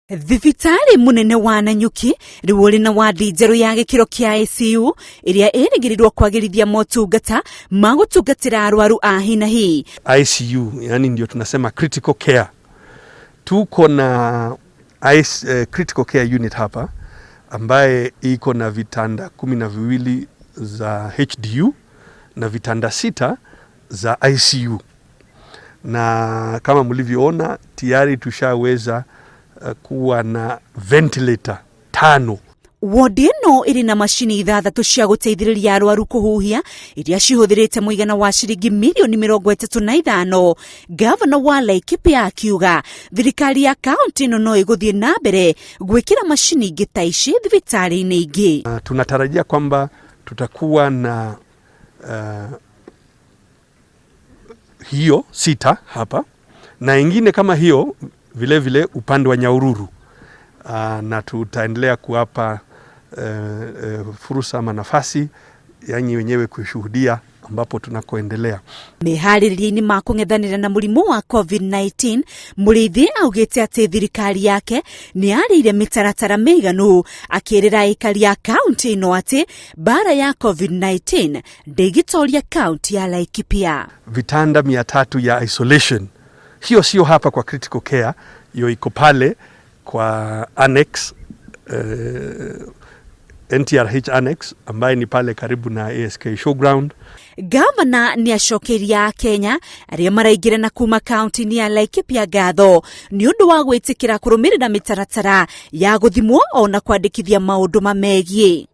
Thibitarĩ mũnene wa Nanyuki rĩu ũrĩ na wadi njerũ ya gĩkĩro kĩa ICU ĩrĩa ĩrĩgĩrĩirwo kwagĩrithia motungata ma gũtungatĩra arwaru a hi na hi. ICU, yani ndio tunasema critical care. Tuko na critical care unit hapa ambaye iko na vitanda 12 za HDU na vitanda 6 za ICU, na kama mlivyoona tayari tushaweza kuwa na ventilator 5. Wodi ĩno ĩrĩ na macini 6 cia gũteithĩrĩria arwaru kũhuhia iria cihũthĩrĩte mũigana wa ciringi mirioni 35. Gavana wa Laikipia akiuga thirikari ya kaunti ĩno no ĩgũthiĩ na mbere gwĩkĩra macini ingĩ ta ici thibitarĩ-inĩ ingĩ. Tunatarajia kwamba tutakuwa na hiyo 6 hapa na ingine kama hiyo vile vile upande wa Nyahururu. Na tutaendelea kuwapa fursa ama nafasi yanyi wenyewe kushuhudia ambapo tunakoendelea. Meharĩrĩria-inĩ ma kũng'ethanĩra na mũrimũ wa COVID-19, Mũrĩithi augĩte atĩ thirikari yake nĩ yarĩire mĩtaratara mĩiganu, akĩrĩra aikari a kaunti ĩno atĩ mbara ya COVID-19 ndĩngĩtoria kaunti ya Laikipia. Vitanda 300 ya isolation, hiyo sio hapa kwa critical care, hiyo iko pale kwa annex, NTRH annex ambaye ni pale karibu na ASK showground. Gavana nĩ acokeirie Kenya arĩa maraingĩra na kuma kaunti-inĩ ya Laikipia ngatho nĩ ũndũ wa gwĩtĩkĩra kũrũmĩrĩra mĩtaratara ya gũthimwo ona kwandĩkithia maũndũ mamegiĩ.